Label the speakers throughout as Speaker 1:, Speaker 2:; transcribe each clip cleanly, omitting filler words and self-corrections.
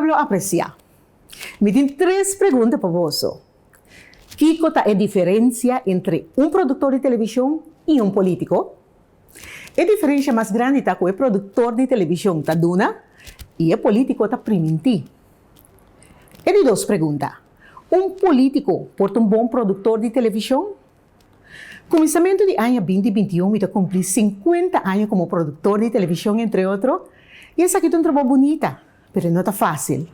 Speaker 1: pueblo apresiá, mi tin tres pregunta pa boso. Kiko ta e diferensia entre un produktor di televishon i un polítiko? E diferensia mas grandi ta ku e produktor di televishon ta duna i e polítiko ta primintí. E di dos pregunta, Un polítiko por ta un bon produktor di televishon? Kuminsamentu di aña binti 21 mi ta kumplí 50 aña komo produktor di televishon entre otro i esaki ta un trabou bunita, pero e no ta fásil.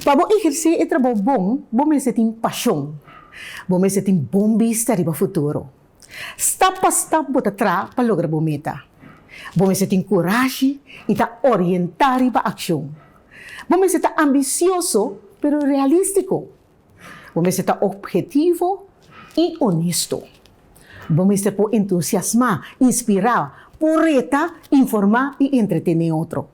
Speaker 1: Pa bo ehersé e trabou bon, bo mester tin pashon. Bo mester tin bon bista riba futuro. Stap pa stap bo ta traha pa logra bo meta. Bo mester tin kurashi i ta orientá riba akshon. Bo mester ta ambisioso pero realístiko. Bo mester ta ophetivo i onesto. Bo mester por entusiasmá, inspirá, por reta, informá i entretené otro.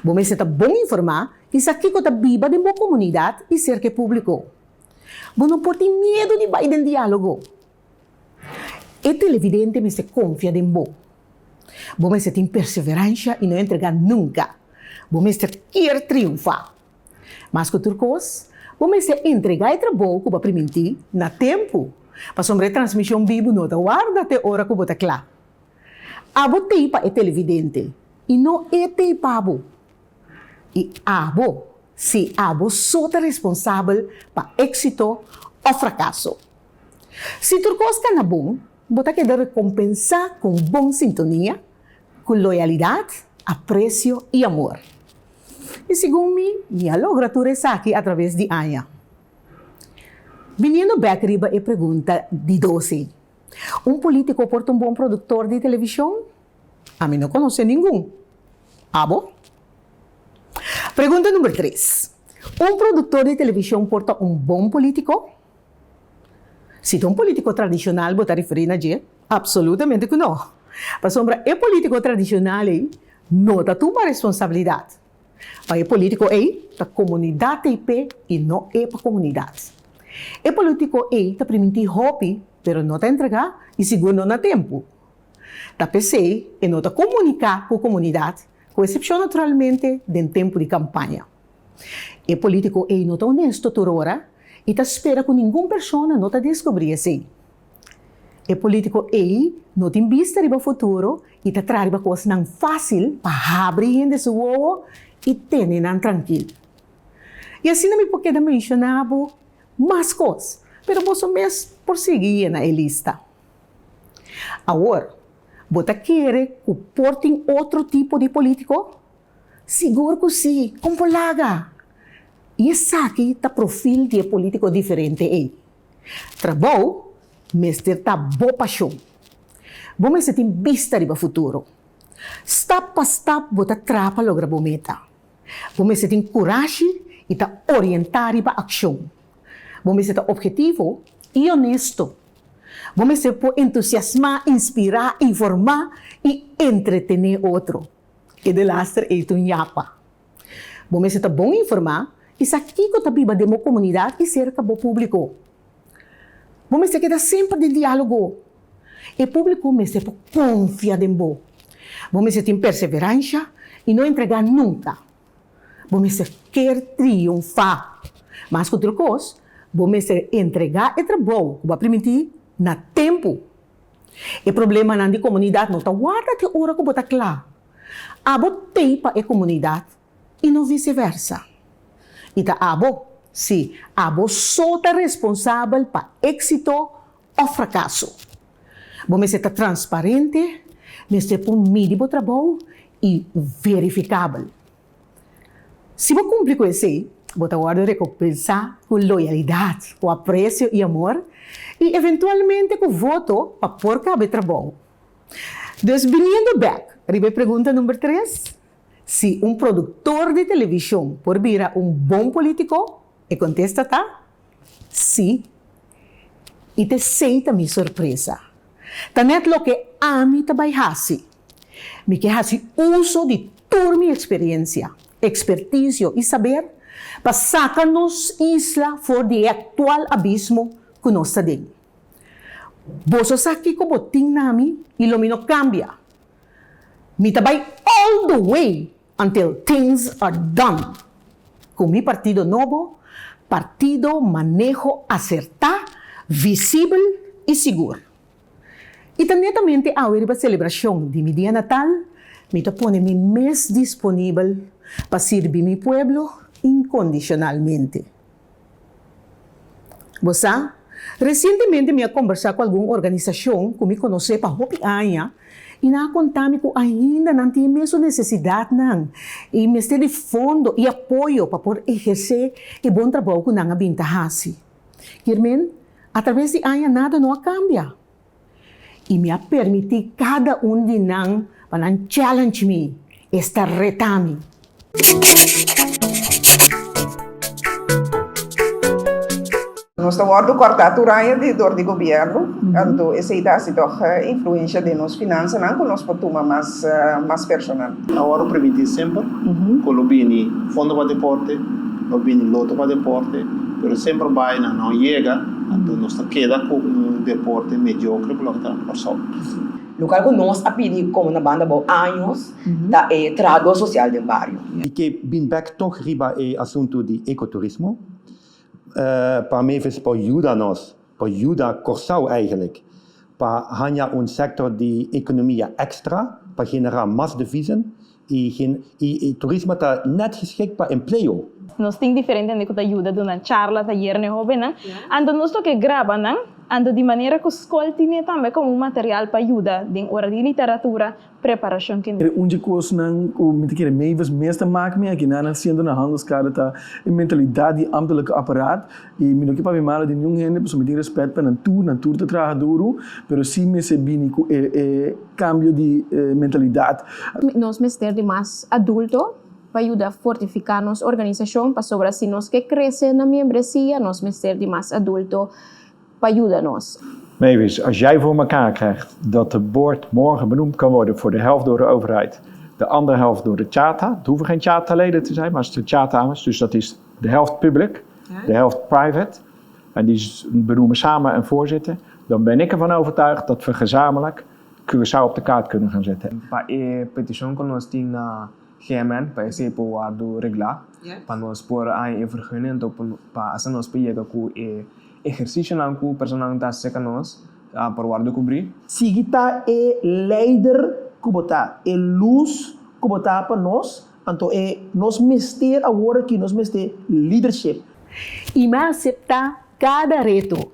Speaker 1: Bo mester ta bon informá i sa kiko ta biba den bo komunidat i serka e públiko. Bo no por tin miedu di bai den diálogo. E televidente mester konfia den bo. Bo mester tin perseveransha i no entregá nunka. Bo mester kier triunfá. Mas ku tur kos, bo mester entregá e trabou ku bo a primintí na tempu, pasobra e transmishon bibu no ta warda te ora ku bo ta kla. Abo t'ei pa e televidente i no e t'ei pa bo. I abo, sí, abo so ta responsabel pa éksito òf frakaso. Si tur kos ta na bon, bo ta keda rekompensá ku un bon sintonia, ku loyalidat, apresio i amor. I segun mi, mi a logra tur esaki atraves di aña. Biniendo bèk riba e pregunta di 12, Un polítiko por ta un bon produktor di televishon? Ami no konosé ningun. Abo? Pregunta number tres, Un produktor di televishon por ta un bon polítiko? Si ta un polítiko tradishonal bo ta referí na dje? Apsolutamente ku no. Pasobra e polítiko tradishonal ei no ta tuma responsabilidat. Pa e polítiko ei ta komunidat ei p'e i no e pa komunidat. E polítiko ei ta primintí hopi pero no ta entregá i sigur no na tempu. Ta p'esei e no ta komuniká ku komunidat, ku esepshon naturalmente den tempu di kampaña. E polítiko ei no ta onesto tur ora i ta spera ku ningun persona no ta deskubrí esei. E polítiko ei no tin bista riba futuro i ta traha riba kosnan fásil pa habri hende su wowo i tene nan trankil. I asina mi por keda menshoná bo mas kos, pero boso mes por sigui yena e lista. Awor, bo ta kere ku por tin otro tipo di polítiko? Sigur ku sí, kon por laga? I esaki ta profil di e polítiko diferente ei. Trabou mester ta bo pashon. Bo mester tin bista riba futuro. Stap pa stap bo ta traha pa logra bo meta. Bo mester tin kurashi i ta orientá riba akshon. Bo mester ta ophetivo i onesto. Bo mester por entusiasmá, inspirá, informá i entretené otro. E delaster ei ta un yapa. Bo mester ta bon informá i sa kiko ta biba den bo komunidat i serka bo públiko. Bo mester keda semper den diálogo. E públiko mester por konfia den bo. Bo mester tin perseveransha i no entregá nunka. Bo mester kier triunfá. Mas ku tur kos, bo mester entregá e trabou ku bo a primintí na tempu. E problemanan di komunidat no ta warda te ora ku bo ta kla. Abo t'ei pa e komunidat i no viseversa. I ta abo, sí, abo so ta responsabel pa éksito òf frakaso. Bo mester ta transparente, mester por midi bo trabou i verifikabel. Si bo kumpli ku esei, bo ta wòrdu rekompensá ku loyalidat, ku apresio i amor, i eventualmente ku voto pa por kaba e trabou. Dus biniendo bèk riba e pregunta number tres, si un produktor di televishon por bira un bon polítiko, e kontesta ta, sí. I ta esei ta mi sorpresa. Ta nèt loke ami ta bai hasi. Mi ke hasi uso di tur mi eksperensia, ekspertisio i saber pa saka nos isla for di e aktual abismo ku nos ta den. Boso sa kiko bo tin na mi i lo mi no kambia. Mi ta bai all the way until things are done. Ku mi partido nobo, Partido Maneho Asertá, Visibel i Sigur. I ta netamente awe riba selebrashon di mi dia natal, mi ta pone mi mes disponibel pa sirbi mi pueblo inkondishonalmente. Bo sa, resientemente mi a kombersá ku algun organisashon ku mi konosé pa hopi aña i nan a konta mi ku ainda nan tin e mesun nesesidatnan i mester di fondo i apoyo pa por ehersé e bon trabou ku nan a bin ta hasi. Kirmen, atraves di aña nada no a kambia. I mi a permití kada un di nan pa nan challenge mi, esta reta mi.
Speaker 2: Nos ta wòrdu kòrtá tur aña di dor di gobièrnu, anto esei ta hasi tòg influensha den nos finansanan ku nos por tuma mas mas personal.
Speaker 3: A wòrdu primintí semper ku lo bini fondo pa deporte, lo bini loto pa deporte, pero semper bai nan no yega. Anto nos ta keda ku un deporte mediocre ku loke ta na Kòrsou.
Speaker 4: Lokual ku nos a pidi komo na Banda Bou años ta e trahadó sosial den bario.
Speaker 5: Mi ke bin bek tog riba e asuntu di ekoturismo. Pa Mavis por yuda nos, por yuda Kòrsou eigenlijk, pa haña un sektor di ekonomia èkstra pa generá mas devisen I i turismo ta net geschikt pa empleo.
Speaker 6: Nos tin diferente hende ku ta yuda duna charla, tayer na e hóbennan. Anto nos lo ke graba nan, anto di manera ku skol tine tambe komo un material pa yuda den ora di literatura, preparashon
Speaker 7: kende. E un dje kosnan ku mi ta kere Mavis mes ta mak mi aki nan hasiendo na Handelskade ta e mentalidat di ambtelijke apparaat i mi no ke papia malo di niun hende pasobra mi tin respet pa nan tur, nan tur ta traha duru pero si mester bini ku e e Cambio di mentalidad.
Speaker 8: Nos mester di mas adulto pa yuda fortifiká nos organisashon pasobra si nos ke krese na miembresia nos mester di mas adulto pa yuda nos.
Speaker 9: Mavis, als jij voor mekaar krijgt dat de board morgen benoemd kan worden voor de helft door de overheid, de andere helft door de Chata, het hoeven geen Chata-leden te zijn, maar het is de Chata-aanwas, dus dat is de helft public, de helft private, en die benoemen samen een voorzitter, dan ben ik ervan overtuigd dat we gezamenlijk Curaçao op de kaart kunnen gaan zetten.
Speaker 10: Pa e petishon ku nos tin na GMN pa esei por wòrdu reglá, pa nos por haña e vergunning anto pa asina nos por yega ku e ehersisionan ku personanan ta hasi serka nos por wòrdu kubrí.
Speaker 11: Sigui ta e leider ku bo ta, e lus ku bo ta pa nos, anto e nos mester awor aki nos mester leadership.
Speaker 1: I mi a aseptá kada reto.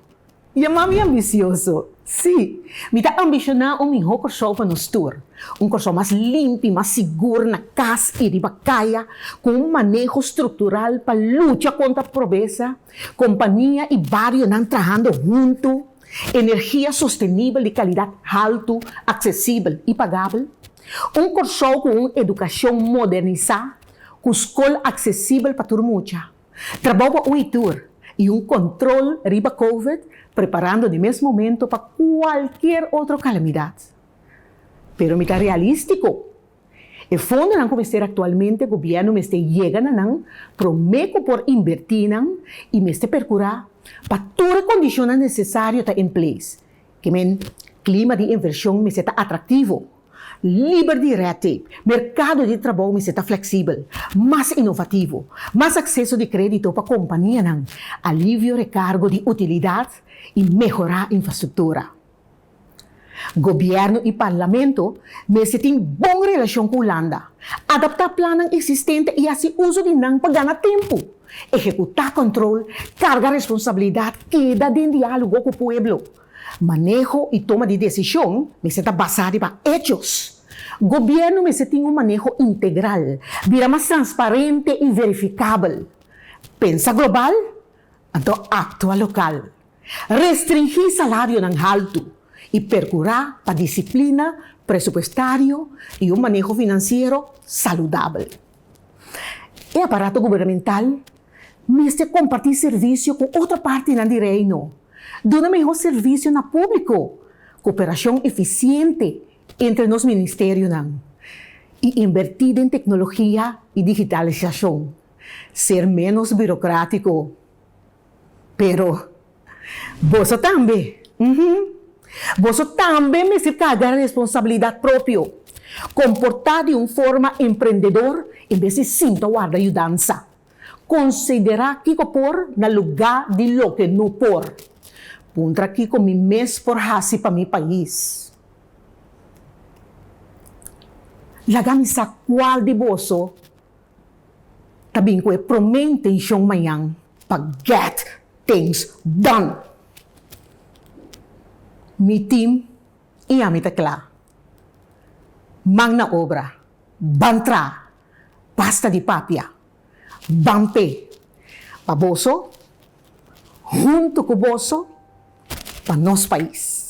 Speaker 1: Yama mi ambisioso. Sí, mi ta ambishoná un mihó Kòrsou pa nos tur. Un Kòrsou mas limpi, mas sigur na kas i riba kaya, ku un maneho struktural pa lucha kontra pobresa, kompania i barionan trahando huntu, energia sostenibel di kalidat haltu, aksesibel i pagabel. Un Kòrsou ku un edukashon modernisá, ku skol aksesibel pa tur mucha. Trabou pa un i tur i un control riba Covid preparando di mes momento pa cualkier otro calamidad. Pero mi ta realistico. E fondonan cu mester actualmente gobierno mester yega na nan prome cu por inverti nan y mester percura pa tur e condicionnan necesario ta in place. Ke men klima di invershon mester ta atraktivo, liber di red tape, merkado di trabou mester ta fleksibel, mas inovativo, mas akseso di krédito pa kompanianan, alivio rekargo di utilidat i mehorá infrastruktura. Gobièrnu i parlamento mester tin bon relashon ku Hulanda, adaptá plannan eksistente i hasi uso di nan pa gana tempu, ehekutá kòntrol, karga responsabilidat, keda den diálogo ku pueblo. Maneho i toma di desishon mester ta basá riba echos. Gobièrnu mester tin un maneho integral, bira mas transparente i verifikabel. Pensa global, anto aktua lokal. Restringí salarionan haltu i perkurá pa disiplina presupuestario i un maneho finansiero saludabel. E aparato gubernamental mester kompartí servisio ku otro partinan di Reino, duna mihó servisio na públiko, koperashon efisiente entre nos ministerionan i inbertí den teknologia i digitalisashon, ser ménos burokrátiko. Pero boso tambe, uhum, boso tambe mester carga responsabilidad propio, comporta di un forma emprendedor en bes di sinta warda yudansa. Konsiderá kiko por na lugá di loke no por. Puntra kiko mi mes por hasi pa mi pais. Laga mi sa kual di boso ta bin ku e promé intenshon mañan pa get things done. Mi team i ami ta kla. Man na obra. Ban tra. Basta di papia. Ban p'e. Pa boso, huntu ku boso, pa nos pais.